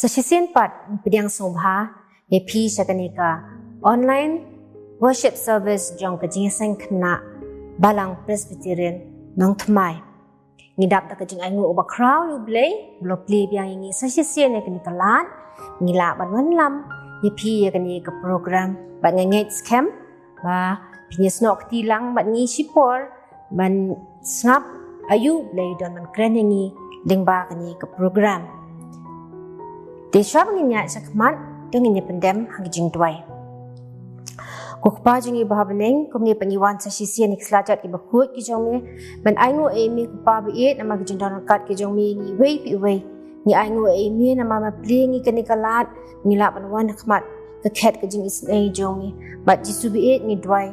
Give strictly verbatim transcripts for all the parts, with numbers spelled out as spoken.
Sa shisien pat ngi pdiang sngewbha ïa phi sha kane ka online worship service jong ka Jingïaseng Khynnah Balang Presbyterian Nongthymmai. Ngi dap da ka jingainguh uba khraw ïa U Blei uba la plie biang ïa ngi sa shisien ïa kane ka lad, ngi lah ban wanlam ïa phi ïa kane ka program. Bad nga ngeit skhem ba phin ïasnoh kti lang bad ngi shipor ban sngap aïu U Blei u don ban kren ïa ngi lyngba kane ka program. Te shuwa ba ngin ïaid shakhmat, to ngin ïapyndem ha ka jingduwai. Ko Kpa jong ngi uba ha bneng, kumne pat ngi wan sa shisien ïa ki slajat kiba khuid ki jong me ban ainguh ïa me, Kpa ba ïeit, namar ki jingdon ryngkat ki jong me ïa ngi iwei pa iwei. Ngi ainguh ïa me namar me plie ïa ngi kane ka lad, ngi lah ban wan ha khmat ka khet ka jingisynei jong me. Bad Jisu ba ïeit, ngi duwai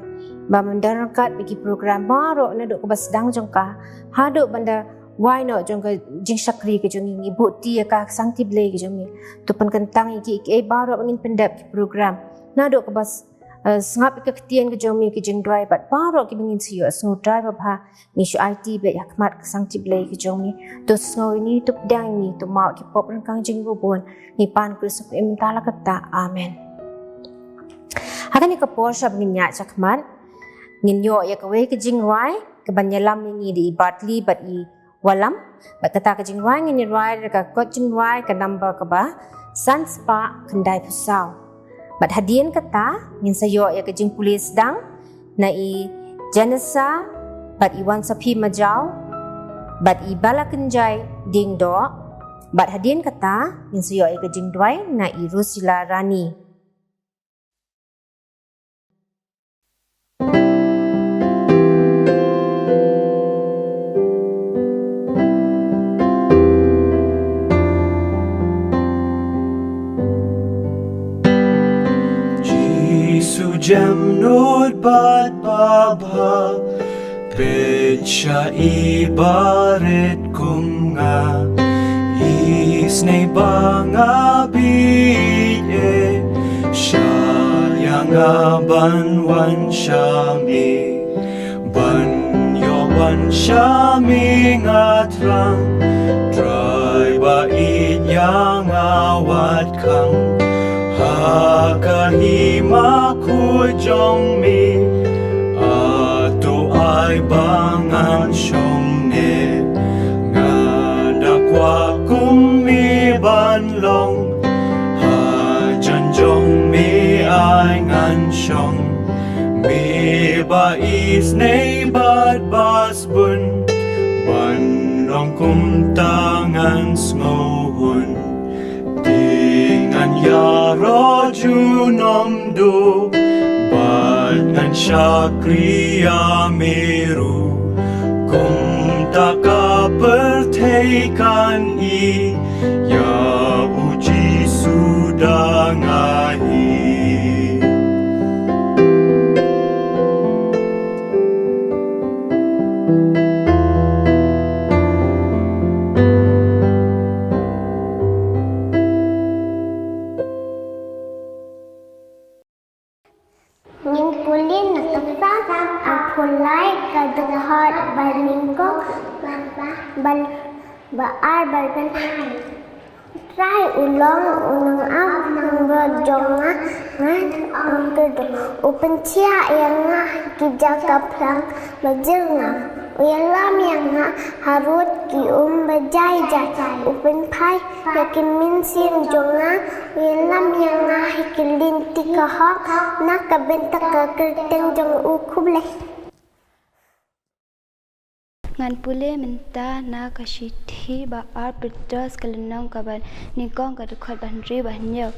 ba men don ryngkat bad ki program baroh, naduh kaba sdang jong ka haduh ban da wai noh jong ka jingshakri ka jong ngi. Ngi buh kti ïa ka, ka sangti Blei ka jong ngi. To pynkyntang ïa ki, ïa kiei baroh ba ngin pyndep ki program, naduh kaba s-, eh, sngap ïa ka ktien ka jong me, ki jingduwai bad baroh kiba ngin sa ïohsngew. Trai babha, ngi shu aiti beit ha khmat ka sangti Blei ka jong me. To sngew ïa ngi, to pdiang ïa ngi, to map ïa ki pop ryngkang jong ngi ba bun. Ngi pan Khrist ha khmat mynta la katta. Amen. Ha kane ka por shuwa ba ngin ïaid shakhmat, ngin ïoh ïa kawei ka jingrwai kaban ïalam ïa ngi da i Bartley bad i Wallam. Bad kata ka jingrwai ngin ïa rwai da ka kot jingrwai ka number kaba san spah khyndai phew saw. Bad hadien kata ngin sa ïoh ïa ka jingpule sdang na i Janessa bad i Wansaphi Majaw bad i Balakynjai Diengdoh. Bad hadien kata ngin sa ïoh ïa ka jingduwai na i Rosila Rani. Jisu jem nud bad babha, peit sha i barit kum nga. Isynei ba nga bieit, eh, shah ïa nga ban wan sha me. Ban ïoh wan sha me nga thrang, Trai ba ïeit ïa nga wat khang. Ha ka hima khuid jong me, ah, to ai ba ngan shong ne. Nga da kwah kum me ban long, hajan jong me ai ngan shong. Me ba isynei bad ba sbun, ban long kumta ngan sngewhun. Te ngan ïaroh junom duh, bad ngan shakri ïa me ruh. Kumta ka pyrthei kan i, ïa u Jisu da nga hi. Ngin pule na ka Salm arphew lai, ka dkhot ba nyngkong, ba, ba ar, ba lai. Trai u long u nongap nongbrot jong nga, ngan ong kyrduh. U pynthiah ïa nga ha ki jaka phlang ba jyrngam. U ïalam ïa nga harud ki um ba jai jai. U pynphai ïa ki mynsiem jong nga, u ïalam ïa nga ha ki lynti ka hok, na ka bynta ka kyrteng jong u. Khublei. Ngan pule mynta na ka shithi ba ar Petros, ka lynnong kaba nyngkong, ka dkhot ba hynriew bad hynñiew.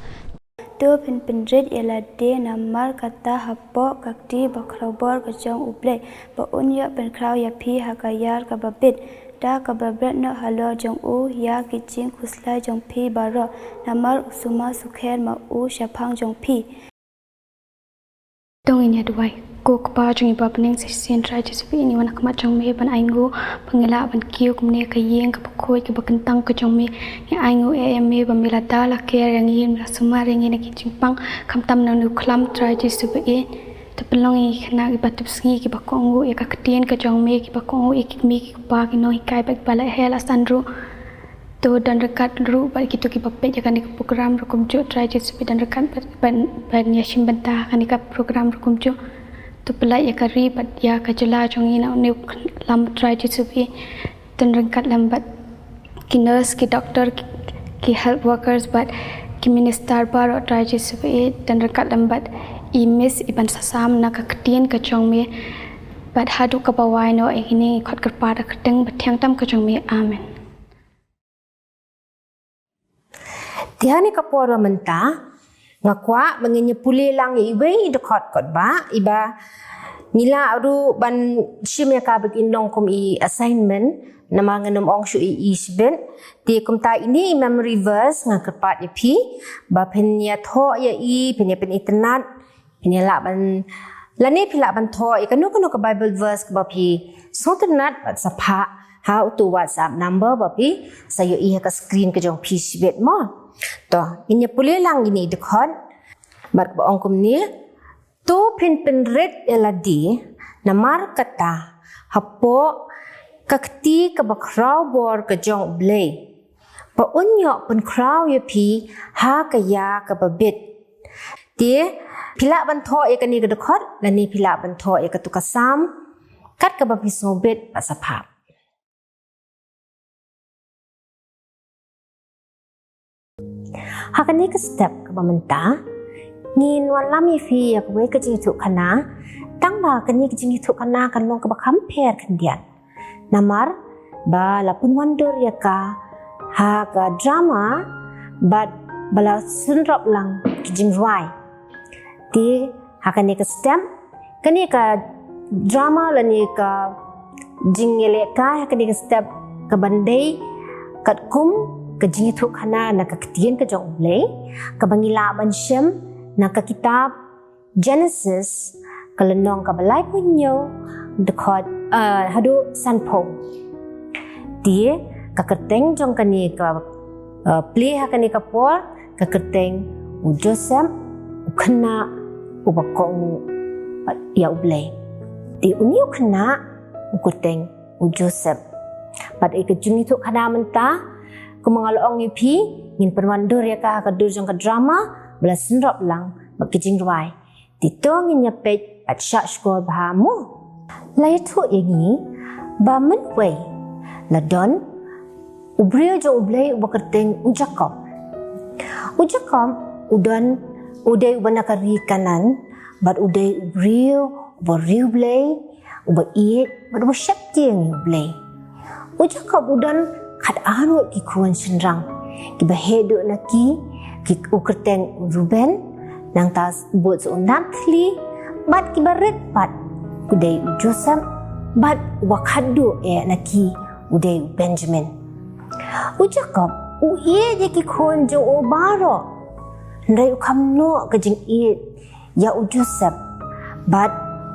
To phin pynrit ïa lade, namar kata hapoh ka kti ba khraw bor ka jong U Blei, ba un ïoh pynkhraw ïa phi ha ka ïar kaba bit, da kaba bret noh halor jong u ïa ki jingkhuslai jong phi baroh, namar u sumar sukher ma u shaphang jong phi. To ngin ïa duwai. Ko Kpa jong ngi ba ha bneng, sa shisien Trai Jisu ba ïeit, ngi wan ha khmat jong me ban ainguh ba ngi lah ban kiew kumne ha ka ïing kaba khuid kaba kyntang ka jong me. Ngi ainguh ïa me ba me la da la care ïa ngi, me la sumar ïa ngi na ki jingpang, khamtam na une u khlam, Trai Jisu ba ïeit. To pynlong ïa ngi khynnah kiba tipsngi, kiba kohnguh ïa ka ktien ka jong me, kiba kohnguh ïa ki kmie ki kpa, ki nonghikai bad kiba lehse la san ruh. To don ryngkat ruh bad kito kiba peit ïa kane ka program ruh kumjuh, Trai Jisu ba don ryngkat bad ban, ban ïashim bynta ha kane ka program ruh kumjuh. To pynlait ïa ka ri bad ïa ka jylla jong ngi na une u lam, Trai Jisu ba don ryngkat lem bad ki nurse, ki doctor, ki, ki health workers bad ki minister baroh, Trai Jisu ba don ryngkat lem bad i Miss i ban sa sam na ka ktien ka jong me. Bad haduh kaba wai noh ïa kine ngi khot kyrpad ha ka kyrteng bathiang tam ka jong me. Amen. Te ha kane ka por ba mynta nga kwah ba ngin ïa pule lang ïa iwei i dkhot kot ba iba ngi lah ruh ban shim ïa ka ba kin long kum i assignment, namar ngan ym ong shuh ïa i shibit. Te kumta ine i memory verse nga kyrpad ïa phi ba phin ïa thoh ïa i, phin ïa pynitynnad, phin ïa lah ban, lane phi lah ban thoh ïa kano kano ka Bible verse kaba phi sngewtynnat bad sa phah ha uto u WhatsApp number ba phi sa ïohi ha ka screen ka jong phi shibit mo. To, ngin ïa pule lang ine i dkhot bad kaba ong kumne. To phin pynrit ïa lade namar kata hapoh ka kti kaba khraw bor ka jong U Blei, ba un ïoh pynkhraw ïa phi ha ka ïa kaba bit. Te phi lah ban thoh ïa kane ka dkhot lane phi lah ban thoh ïa kato ka Salm kat kaba phi sngewbit bad sa phah. Ha kane ka step kaba mynta ngin wallam ïa phi ïa kawei ka jingïathuhkhana, tang ba kane ka jingïathuhkhana kan long kaba kham pher khyndiat. Namar ba la pynwandur ïa ka ha ka drama bad ba la synrop lang ki jingrwai. Te ha kane ka step, kane ka drama lane ka jingïalehkai ha kane ka step ka ban dei katkum ka jingïathuhkhana na ka ktien ka jong U Blei kaba ngi lah ban shem na ka kitab Genesis, ka lynnong kaba laiphew hynñiew, dkhot, eh, haduh sanphew. Te ka kyrteng jong kane ka, eh, plie ha kane ka por, ka kyrteng U Joseph u khynnah uba kohnguh ïa U Blei. Te une u khynnah u kyrteng U Joseph. Bad ïa ka jingïathuhkhana mynta, kumba nga la ong ïa phi, ngin pynwandur ïa ka ha ka dur jong ka drama ba la synrop lang bad ki jingrwai. Te to ngin ïa peit bad shah shkor bha mo. La ïathuh ïa ngi ba mynwei la don u briew jong U Blei uba kyrteng u Jakob. U Jakob u don, u dei uba na ka ri Kanaan bad u dei u briew uba riewblei, uba ïeit bad uba sheptieng ïa U Blei. U Jakob u don khatar ngut ki khun shynrang, kiba heh duh na ki, ki u kyrteng u Ruben, nangta bud sa u Naphtali, bad kiba rit pat u dei u Joseph, bad uba khatduh eh na ki u dei u Benjamin. U Jakob u ïeit ïa ki khun jong u baroh, hynrei u kham noh ka jingïeit ïa u Joseph. Bad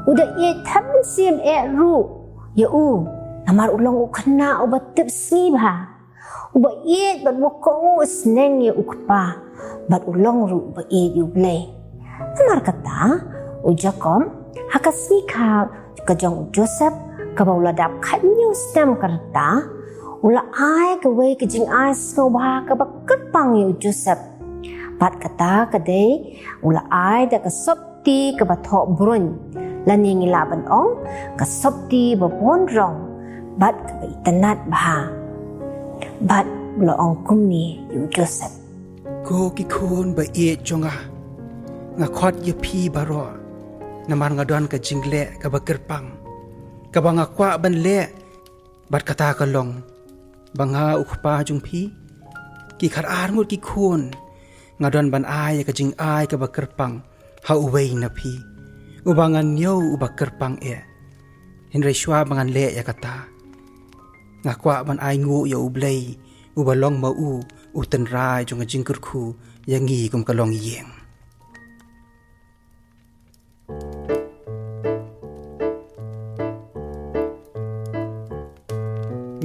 u da ïeit thep mynsiem eh ruh ïa u, namar u long u khynnah uba tip sngi bha, uba ïeit bad uba kohnguh sneng ïa u kpa, bad u long ruh uba ïeit ïa U Blei. Namar kata, u Jakob, ha ka sngi kha ka jong u Joseph, kaba u la dap khathynñiew snem ka rta, u la ai kawei ka jingai sngewbha kaba kyrpang ïa u Joseph. Bad kata ka dei, u la ai da ka sopti kaba thoh brun, lane ngi lah ban ong ka sopti ba bun rong, bad kaba itynnad bha. Bad u la ong kumne ïa u Joseph: Ko ki khun ba ïeit jong nga, nga khot ïa phi baroh, namar nga don ka jingleh kaba kyrpang, kaba nga kwah ban leh, bad kata ka long ba nga u kpa jong phi, ki khatar ngut ki khun, nga don ban ai ïa ka jingai kaba kyrpang ha uwei na phi, uba ngan ñiew uba kyrpang eh. Hynrei shuwa ba ngan leh ïa kata, nga kwah ban ainguh ïa U Blei, uba long ma u u tynrai jong ka jingkyrkhu ïa ngi kum ka longïing.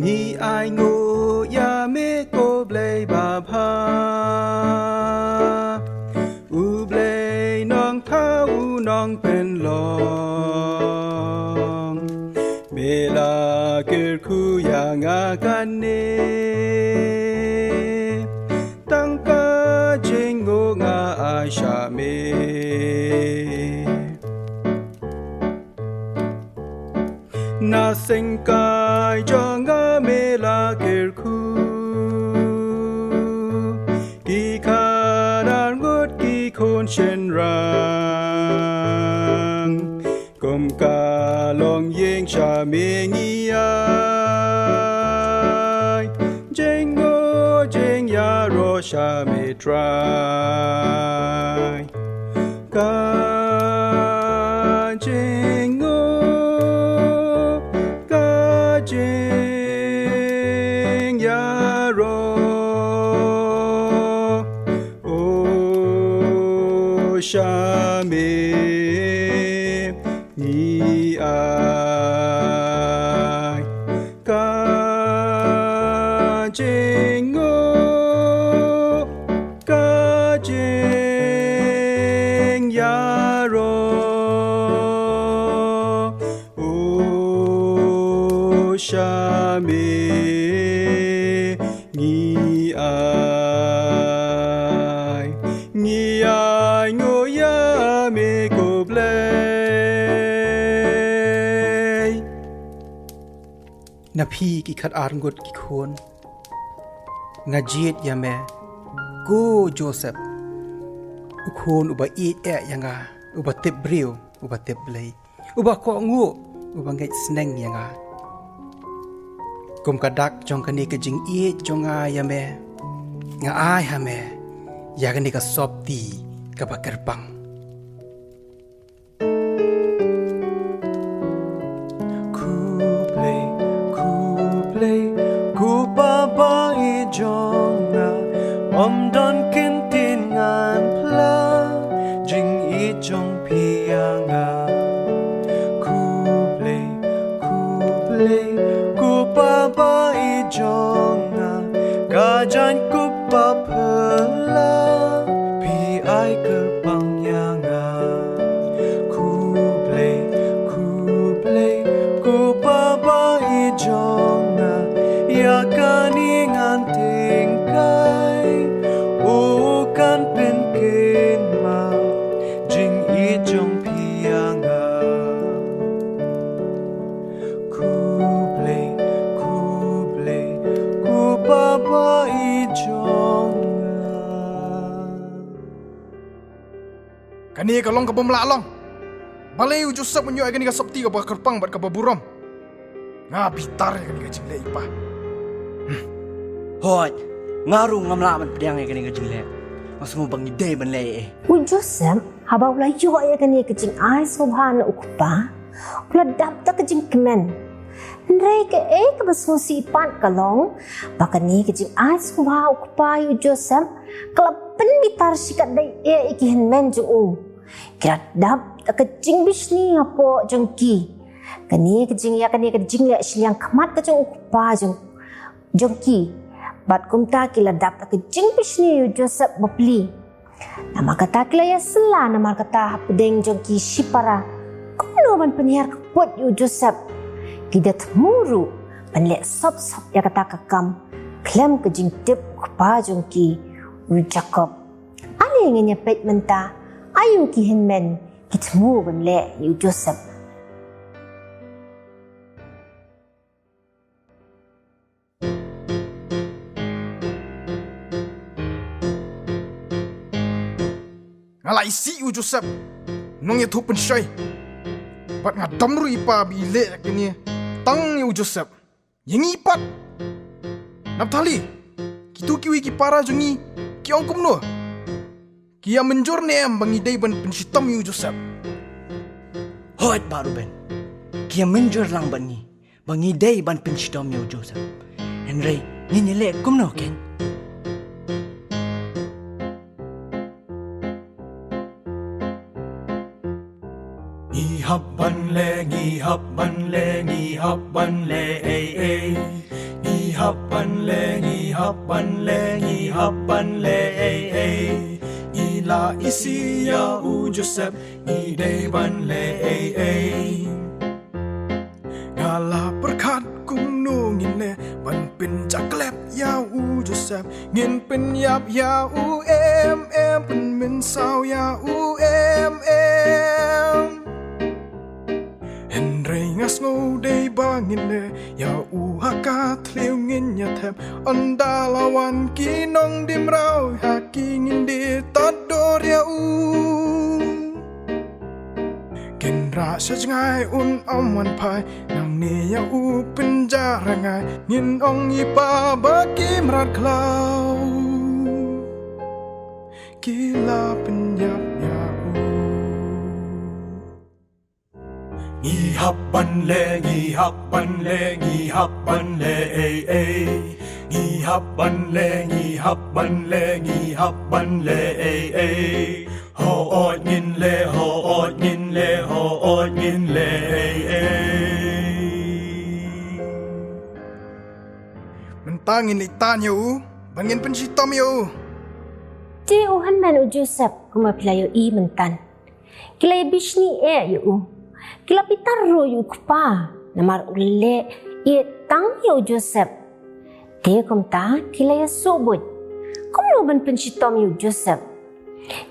Ngi ainguh ïa me ko Blei babha, U Blei Nongthaw, U Nongpynlong. Me la kyrkhu ïa nga kane. nga ai sha me. Na seng kai jong nga me la kyrkhu. Ki khadar ngut ki khun shynrang. Kum ka longïing sha me ngi ai. Jingïoh jingïaroh sha me Trai. Ka jingïoh, ka jingïaroh. O sha me ngi ai. Ka jingïoh, ka jingïaroh. O sha me ngi ai, ngi ai nguh ïa me ko Blei. Na phi ki khadar ngut ki khun, nga jied ïa me ko Joseph, u khun uba ïeit eh ïa nga, uba tip briew, uba tip Blei, uba kohnguh, uba ngeit sneng ïa nga. Kum ka dak jong kane ka jingïeit jong nga ïa me, nga ai ha me ïa kane ka sopti kaba kyrpang. Khublei, khublei, ko Pa ba ïeit jong nga, ym don ktien ngan phla jingïeit jong phi ïa nga. Khublei, khublei, ko Pa ba ïeit jong nga, ka jaiñkup ba phylla phi ai kyrpang ïa nga. Khublei, khublei, ko Pa ba ïeit jong nga, ïa kane ngan tyngkai, u kan pynkynmaw jingïeit jong phi ïa nga. Khublei, khublei, ko Pa ba ïeit jong nga. Kane ka long kaba ym lah long. Balei u Joseph un ïoh ïa kane ka sopti kaba kyrpang bad kaba burom? Nga bitar ïa kane ka jingleh, i Pa. Hooid, nga ruh ngam lah ban pdiang ïa kane ka jingleh. Nga sngew ba ngi dei ban leh ei ei. U Joseph, haba u la ïoh ïa kane ka jingai sngewbha na u kpa, u la dap da ka jingkmen. Hynrei kaei kaba sngewsih pat ka long ba kane ka jingai sngewbha u kpa ïa u Joseph ka la pynbitar shikatdei ïa ki hynmen jong u. Ki la dap da ka jingbishni hapoh jong ki. Kane ka jing, ïa kane ka jingleh shiliang khmat ka jong u kpa jong, jong ki. Bad kumta ki la dap da ka jingbishni ïa u Joseph bapli. Namar kata ki la ïasylla, namar kata hapdeng jong ki shipara kumno ban pynhiar kput ïa u Joseph. Ki da thmu ruh ban leh sop sop ïa kata ka kam khlem ka jingtip u kpa jong ki u Jakob. Ale ngin ïa peit mynta aïu ki hynmen ki thmu ban leh ïa u Joseph. Nga la isih ïa u Joseph, nongïathuh pynshoi. Bad nga dom ruh i Pa ba i leh ïa kane tang ïa u Joseph. Ïa ngi pat, Naphtali, kito kiwei ki para jong ngi ki ong kumno? Ki ïa mynjur ne em ba ngi dei ban pynshitom ïa u Joseph? Hooid Bah Reuben, ki ïa mynjur lang bad ngi ba ngi dei ban pynshitom ïa u Joseph. Hynrei ngin ïa leh kumno kein? Ngi hap ban leh, ngi hap ban leh, ngi hap ban leh ei ei. Ngi hap ban leh, ngi hap ban leh, ngi hap ban leh ei ei. Ngi la isih ïa u Joseph, ngi dei ban leh ei ei. Ala pyrkhat kumno ngin leh ban pynjaklep ïa u Joseph. Ngin pynïap ïa u em em, pynmynsaw ïa u em em. Hynrei nga sngew dei ba ngin leh ïa u ha ka thliew ngin ïa thep. Ynda la wan ki nongdie mraw ha ki ngin die tad dor ïa u. Kin rah sha jngai un ym wan phai, nangne ïa u pynjah rngai. Ngin ong i pa ba ki mrad khlaw ki la pynïap ïa u. Ngi hap ban leh, ngi hap ban leh, ngi hap ban leh, ei ei. Ngi hap ban leh, ngi hap ban leh, ngi hap ban leh, ei ei. Hooid ngin leh, hooid ngin leh, hooid ngin leh, ei ei. Mynta ngin leit tan ïa u, ba ngin pynshitom ïa u. Te u hynmen u Joseph, kumba phi la ïohi mynta, ki la ïa bishni eh ïa u. Ki la bitar ruh ïa u kpa, namar u leh ïeit tang ïa u Joseph. Te kumta ki la ïa suhbuit kumno ban pynshitom ïa u Joseph.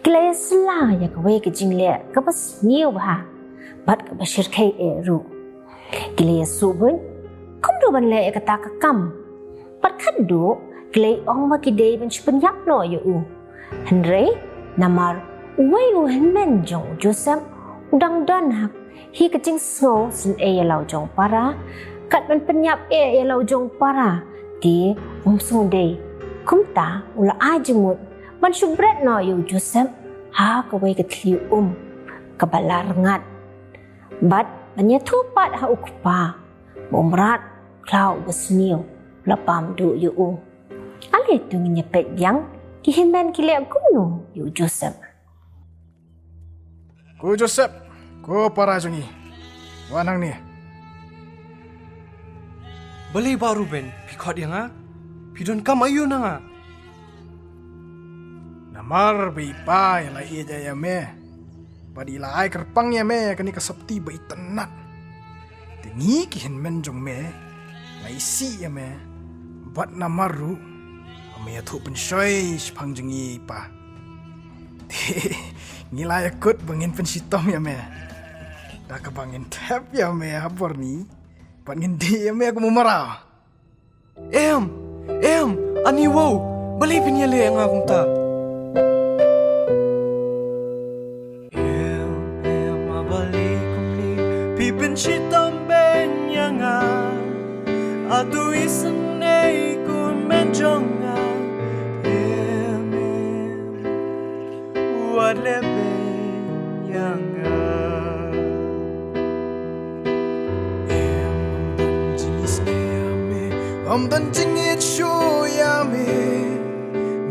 Ki la ïa sla ïa kawei ka jingleh kaba sniew bha bad kaba shyrkhei eh ruh. Ki la ïa suhbuit kumno ban leh ïa kata ka kam. Bad khadduh ki la ïa ong ba ki dei ban shu pynïap noh ïa u. Hynrei namar uwei u hynmen jong u Joseph u dang don ha hi ka jingsngew sngewsih ïa la u jong para, kat ban pynïap eh ïa la u jong para, te um sngewdei. Kumta u la ai jingmut ban shu bret noh ïa u Joseph ha kawei ka thliew um kaba la rngat. Bad ban ïathuh pat ha u kpa ba u mrad khlaw uba sniew u la pam duh ïa u. Ale to ngin ïa peit biang ki hynmen ki leh kumno ïa u Joseph. Ko Joseph, ko para jong ngi, wan hangne. Balei Bah Reuben phi khot ïa nga? Phi donkam aïu na nga? Namar ba i pa i la ïeit ïa me bad i la ai kyrpang ïa me ïa kane ka sopti ba itynnad. Te ngi ki hynmen jong me la isih ïa me bad namar ruh ba me ïathuh pynshoi shaphang jong ngi i pa. Te ngi la ïakut ba ngin pynshitom ïa me da kaba ngin thep ïa me ha bor ni bad ngin dih ïa me kum u mraw. Em, em, ani wow, balei phin ïaleh ïa nga kumta? Em, em, a balei kumne phi pynshitom beiñ ïa nga? Atu isynei kumne jong nga. Em, em. Wat leh beiñ ïa nga. Em, ym don jingïeit shuh ïa me. Ym don jingïeit shuh ïa me.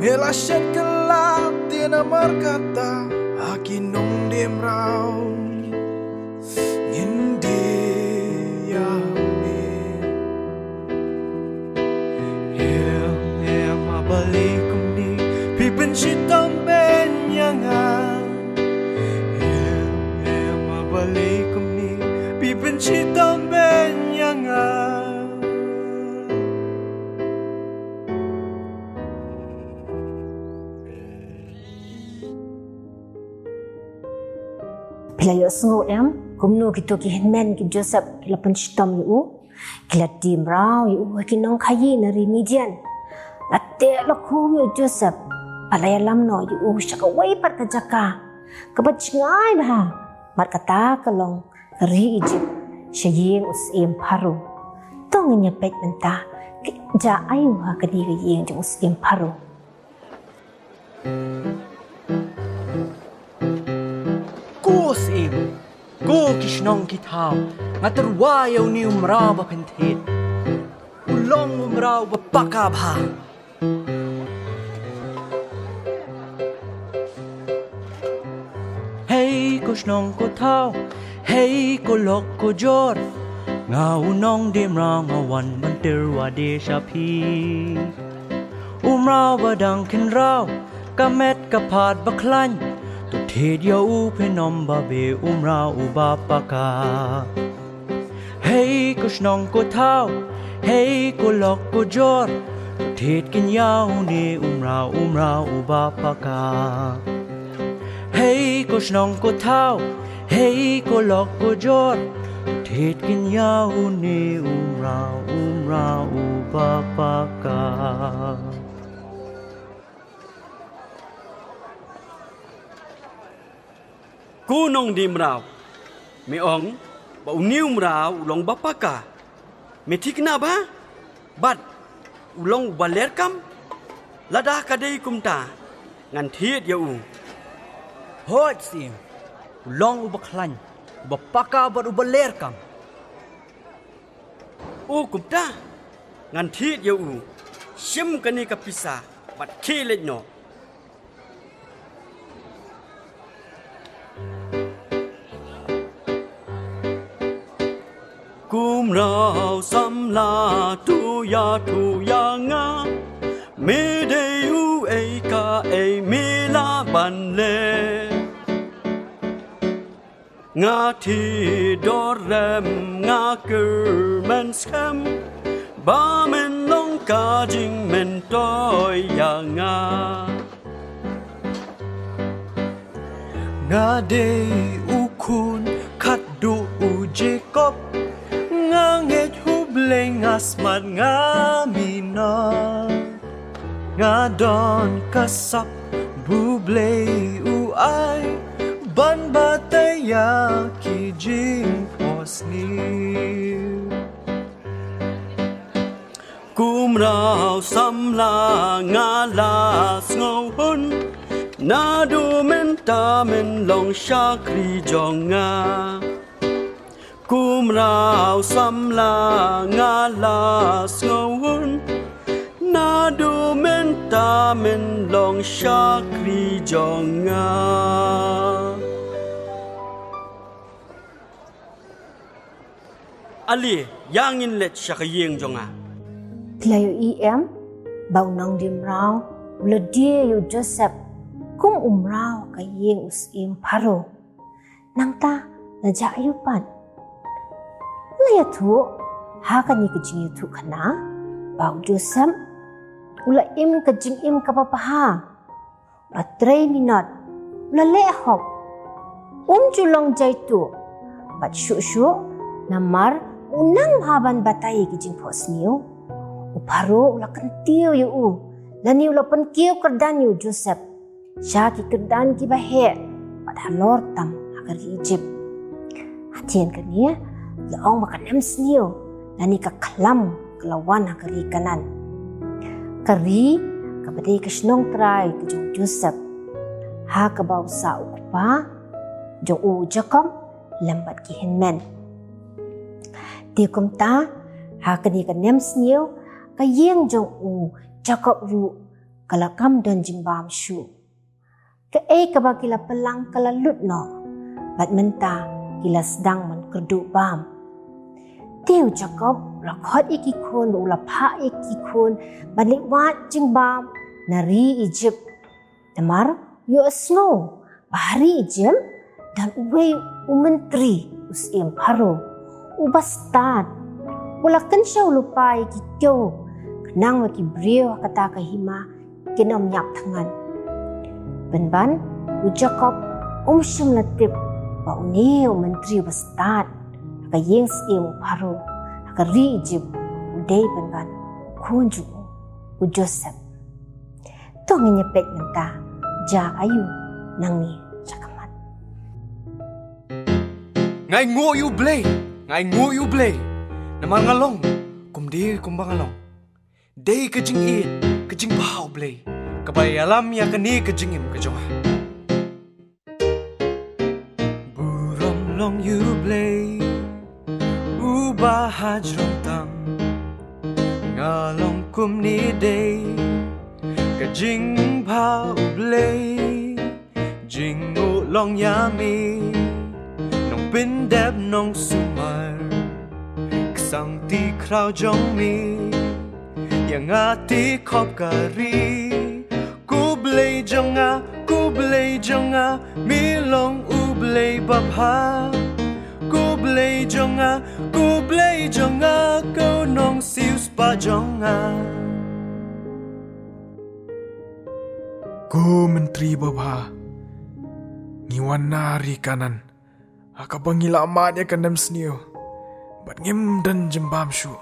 Me la shet kylla te namar kata ha ki nongdie mraw ngin die ïa me. Em, em, a balei kumne phi pynshitom beiñ ïa nga? Em, em, a balei kumne phi pynshitom beiñ ïa nga? Phi la ïohsngew em kumno kito ki hynmen ki Joseph ki la pynshitom ïa u? Ki la die mraw ïa u ha ki nongkhaïi na ri Midian. La teh la khum ïa u Joseph bad la ïalam noh ïa u sha kawei pat ka jaka kaba jngai bha, bad kata ka long ka ri Ijipt, sha ïing u syiem Pharaoh. To ngin ïa peit mynta ka jia aïu ha kane ka ïing jong u syiem Pharaoh. Ko syiem, ko ki shnong ki thaw, nga tyrwa ïa une u mraw ba pynthied. U long u mraw ba paka bha. Hei ko shnong ko thaw, hei ko lok ko jor, nga u nongdie mraw nga wan ban tyrwa de sha phi. U mraw ba dang khynraw, ka met ka phad ba khlaiñ, to thied ïa u phin ym babe, u mraw uba paka. Hei ko shnong ko thaw, hei ko lok ko jor, thied kin ïa une u mraw, u mraw uba paka. Hei ko shnong ko thaw, hei ko lok ko jor, thied kin ïa une u mraw, u mraw uba paka. Ko nongdie mraw, me ong ba une u mraw u long ba paka. Me thikna ba, bad u long uba ler kam. Lada ka dei kumta, ngan thied ïa u. Hooid, Syiem, u long uba khlaiñ, uba paka bad uba ler kam. O kumta, ngan thied ïa u. Shim kane ka pisa bad khie leit noh. Ko mraw samla, to ïathuh ïa nga, me dei uei kaei me lah ban leh. Nga thied dor rem, nga kyrmen skhem ba men long ka jingmyntoi ïa nga. Nga dei u khun khatduh u Jakob, nga ngeit ha U Blei, nga smat, nga minot. Nga don ka sap ba U Blei u ai ban batai ïa ki jingphohsniew. Ko mraw samla, nga la sngewhun, naduh mynta men long shakri jong nga. Ko mraw samla, nga la sngewhun, naduh mynta men long shakri jong nga. Ale, ïa ngin leit sha ka ïing jong nga. Phi la ïohi em ba u nongdie mraw u la die ïa u Joseph kum u mraw ka ïing u syiem Pharaoh. Nangta la jia aïu pat? La ïathuh ha kane ka jingïathuhkhana ba u Joseph u la im ka jingim kaba bha, u la trei minot, u la leh hok. Um ju long jaituh bad shuh shuh, namar u nang bha ban batai ïa ki jingphohsniew, u Pharaoh u la kyntiew ïa u, lane u la pynkiew kyrdan ïa u Joseph sha ki kyrdan kiba heh bad halor tam ha ka ri Ijipt. Hadien kane la ong ba ka nemsniew lane ka khlam ka la wan ha ka ri Kanaan, ka ri kaba dei ka shnong trai ka jong u Joseph, ha kaba u sah u kpa jong u, u Jakob, lem bad ki hynmen. Te kumta, ha kane ka nemsniew, ka ïing jong u Jakob ruh ka la kam don jingbam shuh. Kaei kaba ki la pynlang ka la lut noh, bad mynta ki la sdang ban kyrduh bam. Te u Jakob u la khot ïa ki khun, u la phah ïa ki khun ban leit wad jingbam na ri Ijipt. Namar u ïohsngew ba ha ri Ijipt don uwei u myntri u syiem Pharaoh, uba stad, u la kynshew lypa ïa ki kew, khnang ba ki briew ha kata ka hima kin ym ïap thngan. Pynban, u Jakob um shym la tip ba une u myntri uba stad ha ka ïing syiem u Pharaoh ha ka ri Ijipt u dei pynban u khun jong u, u Joseph. To ngin ïa peit mynta, jia aïu nangne sha khmat. Nga ainguh ïa U Blei, nga ainguh ïa U Blei, namar nga long kumne kumba nga long. Dei ka jingïeit, ka jingbha U Blei, kaba ïalam ïa kane ka jingim ka jong nga. Burom long ïa U Blei, uba ha jrong tam. Nga long kumne dei ka jingbha U Blei. Jingïeit long ïa me, nongpyndep nongsumar, ka sangti khraw jong me. Ïa nga te khop ka ri. Ko Blei jong nga, ko Blei jong nga, me long U Blei babha. Ko Blei jong nga, ko Blei jong nga, ko nongsiewspah jong nga. Ko Myntri babha, ngi wan na ri Kanaan ha kaba ngi la mad ïa ka nemsniew bad ngim don jingbam shuh.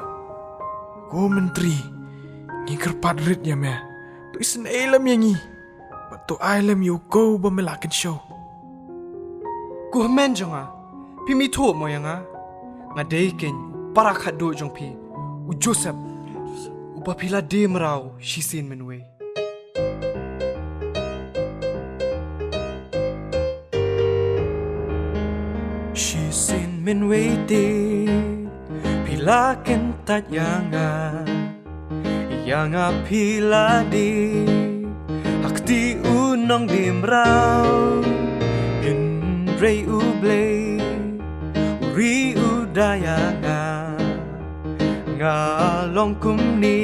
Ko Myntri, ngi kyrpad rit ïa me, to isynei lem ïa ngi bad to ai lem ïa u ko ba me la kynshew. Ko hynmen jong nga, phim ithuh mo ïa nga? Nga dei keiñ u para khadduh jong phi, u Joseph, uba phi la die mraw shisien mynwei. Shisien mynwei te phi la kyntait ïa nga, ïa nga phi la die ha kti u nongdie mraw. Hynrei U Blei u ri u da ïa nga. Nga long kumne,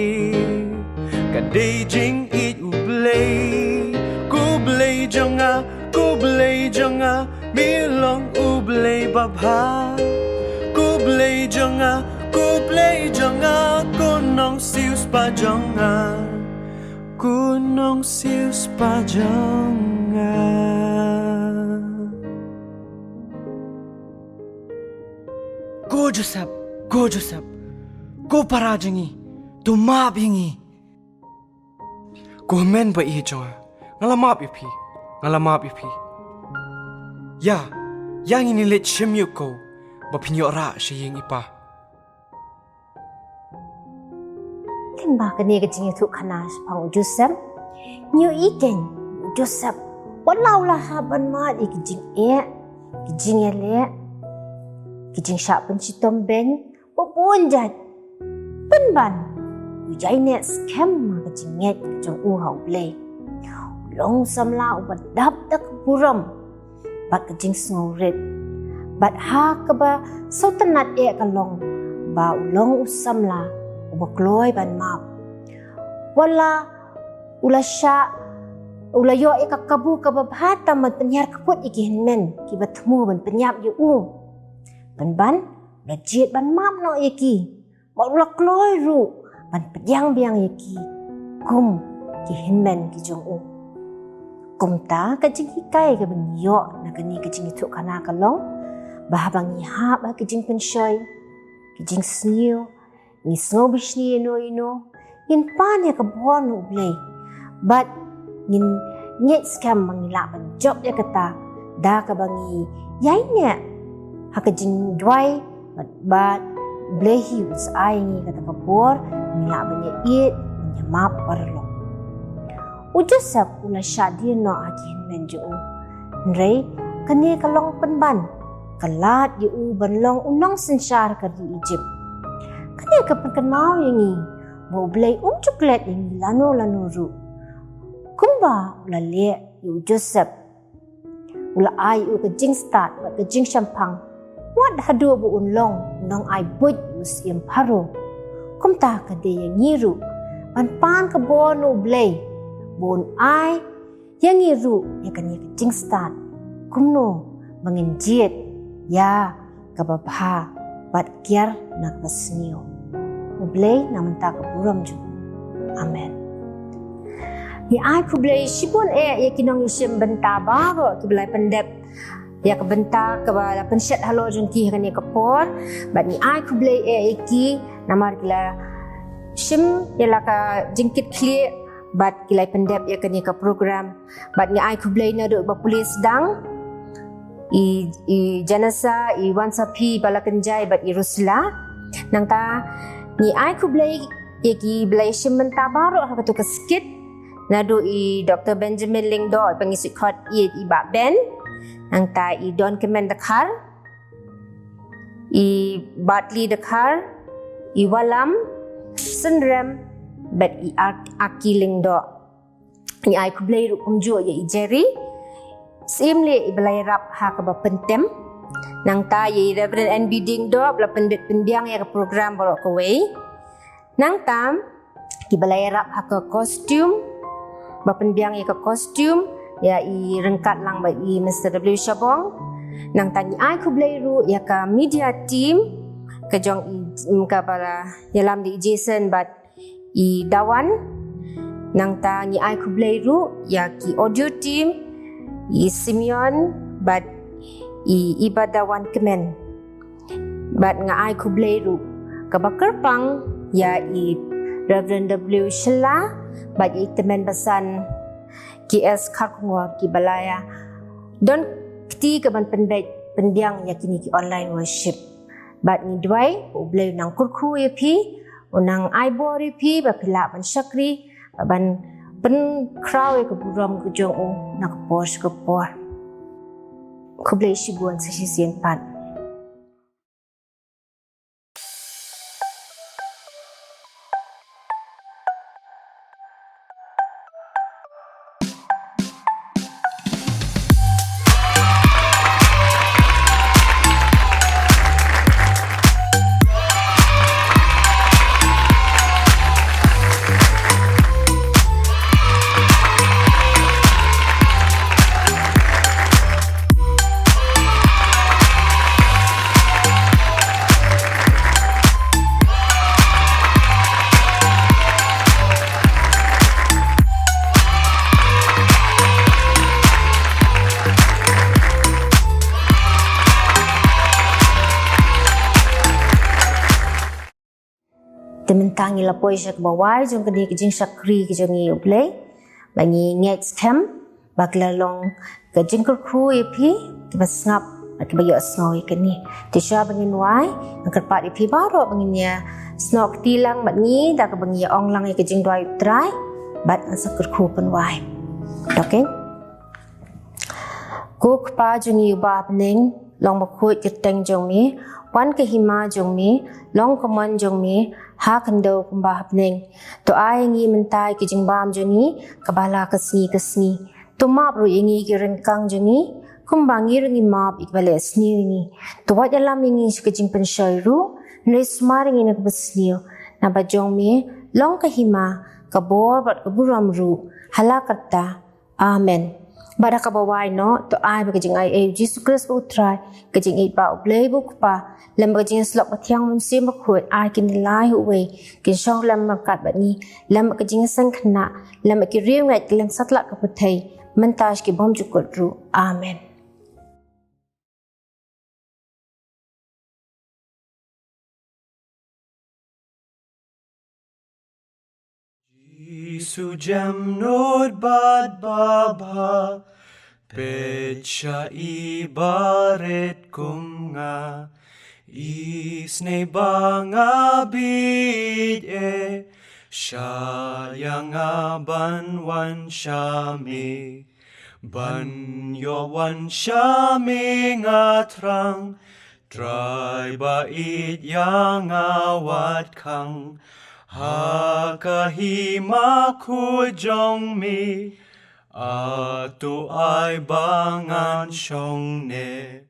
ka dei jingïeit U Blei. Ko Blei jong nga, ko Blei jong nga, me long U Blei babha. Ko Blei jong nga, ko Blei jong nga, ko nongsiewspah jong nga, ko nongsiewspah jong nga. Ko Joseph, ko Joseph, ko para jong ngi, to map ïa ngi. Ko hynmen ba ïeit jong nga, nga la map ïa phi, nga la map ïa phi. Ïa, ïa ngin ïaleit shim ïa u ko ba phin ïoh rah sha ïing i pa. Lyngba kane ka jingïathuhkhana shaphang u Joseph, ngi ïohi keiñ u Joseph, wat la u la hap ban mad ïa ki jingeh, ki jingïaleh, ki jingshah pynshitom beiñ, ba bun jait. Pynban u ïaineh skhem ha ka jingngeit ka jong u ha U Blei. U long u samla uba dap da ka burom bad ka jingsngewrit, bad ha kaba sngewtynnat eh ka long ba u long u samla uba kloi ban map. Wat la u la shah, u la ïoh ïa ka kabu kaba bha tam ban pynhiar kput ïa ki hynmen kiba thmu ban pynïap ïa u. Pynban u la jied ban map noh ïa ki, bad u la kloi ruh ban pdiang biang ïa ki kum ki hynmen ki jong u. Kumta ka jinghikai kaba ngi ïoh na kane ka jingïathuhkhana ka long ba haba ngi hap ha ki jingpynshoi, ki jingsniew, ngi sngew bishni ïano ïano, ngin pan ïa ka bor na U Blei bad ngin ngeit skhem ba ngi lah ban jop ïa kata da kaba ngi ïaineh ha ka jingduwai bad, bad U Blei hi un sa ai ngi kata ka bor, ngi lah ban ïaieit, ban ïamap paralok. U Joseph u la shah die noh ha ki hynmen jong u. Hynrei kane ka long pynban ka lad ïa u ban long u nongsynshar ka ri Ijipt. Kane ka pynkynmaw ïa ngi ba U Blei um ju klet ïa ngi lano lano ruh. Kumba u la leh ïa u Joseph, u la ai ïa u ka jingstad bad ka jingshemphang wat haduh ba un long u nongai buit u syiem Pharaoh. Kumta ka dei ïa ngi ruh ban pan ka bor na U Blei ba un ai ïa ngi ruh ïa kane ka jingstad kumno ba ngin jied ïa kaba bha bad kiar na kaba sniew. U Blei na mynta ka burom jong u. Amen. Ngi ai khublei shibun eh ïa ki nongïashim bynta baroh kiba la pyndep ïa ka bynta kaba la pynshet halor jong ki ha kane ka por. Bad ngi ai khublei eh ïa ki namar ki la shim ïa la ka jingkit khlieh bad ki la pyndep ïa kane ka program. Bad ngi ai khublei naduh ba pule sdang i, i Janessa, i Wansaphi, Balakynjai bad i Rosila. Nangta ngi ai khublei ïa kiba la ïashim bynta baroh ha kato ka skit. Naduh i Doktor Benjamin Lyngdoh, i Pangit Sitkhot, i, i Bah Ben. Nangta i Don Kmen Dkhar, i Bartley Dkhar, i Walam Synrem bad i Ak-, Aki Lyngdoh. Ngi ai khublei ruh kumjuh ïa i Jerry Syiemlieh iba la ïarap ha kaba pyntem. Nangta ïa i Reverend N B Diengdoh ba la pynbit pynbiang ïa ka program baroh kawei. Nangta kiba la ïarap ha ka costume, ba pynbiang ïa ka costume, ïa i ryngkat lang bad i Mister W Shabong. Nangta ngi ai khublei ruh ïa ka media team, ka jong i, mm, kaba la ïalam da i Jason bad i Dawan. Nangta ngi ai khublei ruh ïa ki audio team, i Simeon bad i Iba Dawan Kmen. Bad nga ai khublei ruh kaba kyrpang ïa i Reverend W Shylla bad i Tymmen Basan, K S Kharkongor, kiba la ïa don kti ka ban pynbeit pynbiang ïa kine ki online worship. Bad ngi duwai U Blei u nang kyrkhu ïa phi, u nang ai bor ïa phi ba phi lah ban shakri, ban pynkhraw ïa ka burom ka jong u na ka por sha ka por. Khublei shibun, sa shisien pat. Te mynta ngi la poi sha kaba wai jong kane ka jingshakri ka jong ngi, U Blei, ba ngi ngeit skhem ba ka la long ka jingkyrkhu ïa phi kiba sngap, kiba ïohsngew ïa kane. Te shuwa ba ngin wai, ngan kyrpad ïa phi baroh ba ngin ïa snoh kti lang bad ngi da kaba ngi ïa ong lang ïa ka jingduwai U Trai, bad ngan sa kyrkhu pynwai. Okay. Ko Kpa jong ngi uba ha bneng, long bakhuid ka kyrteng jong me, wan ka hima jong me, long ka mon jong me ha khyndew kumba ha bneng. To ai ngi mynta ïa ka jingbam jong ngi kaba la ka sngi ka sngi. To map ruh ïa ngi ki ryngkang jong ngi, kumba ngi ruh ngi map ïa kiba leh sniew ïa ngi. To wat ïalam ïa ngi sha ka jingpynshoi ruh, hynrei sumar ïa ngi na kaba sniew. Naba jong me long ka hima, ka bor bad ka burom ruh ha la karta. Amen. Bad ha kaba wai noh, to ai ba ka jingaiei U Jisu Khrist ba U Trai, ka jingïeit ba U Blei ba U Kpa, lem bad ka jingïasyllok ba thiang Mynsiem Bakhuid, ai kin ïalai ha uwei, kin shong lem ryngkat bad ngi, lem bad ka jingïaseng khynnah, lem bad ki riewngeit ki leng satlak ka pyrthei, mynta sha ki bymjukut ruh. Amen. Jisu jem nud bad babha, peit sha i barit kum nga, isynei ba nga bit e, shah ïa nga ban wan sha me. Ban ïoh wan sha me nga thrang, Trai ba ïeit ïa nga wat khang, ha ka hima khuid jong me, a to ai ba ngan shong ne.